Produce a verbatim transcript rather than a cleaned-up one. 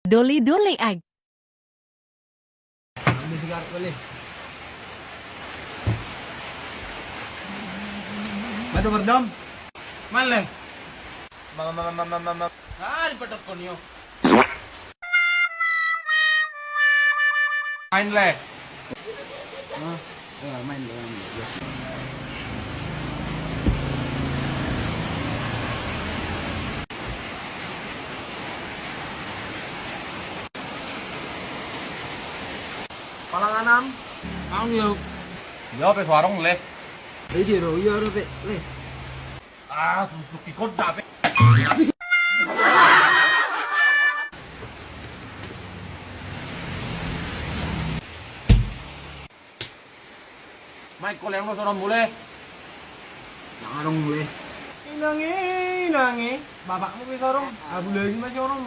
Doli doli ag. Madu mardam. Main le. Mama mama mama mama. Ah, di padok kon yo. Main le. Hah? Ya, main le, main le. Ya. Palanganan. Ang yo. Yo pe suarong le. Ide ro yo ro pe le. Ah, terus tu kikot da pe. Mai koleng lo sorong bule. Nang adong bule. Inange, inange. Bapakmu pe sorong. Abu lagi masih orang.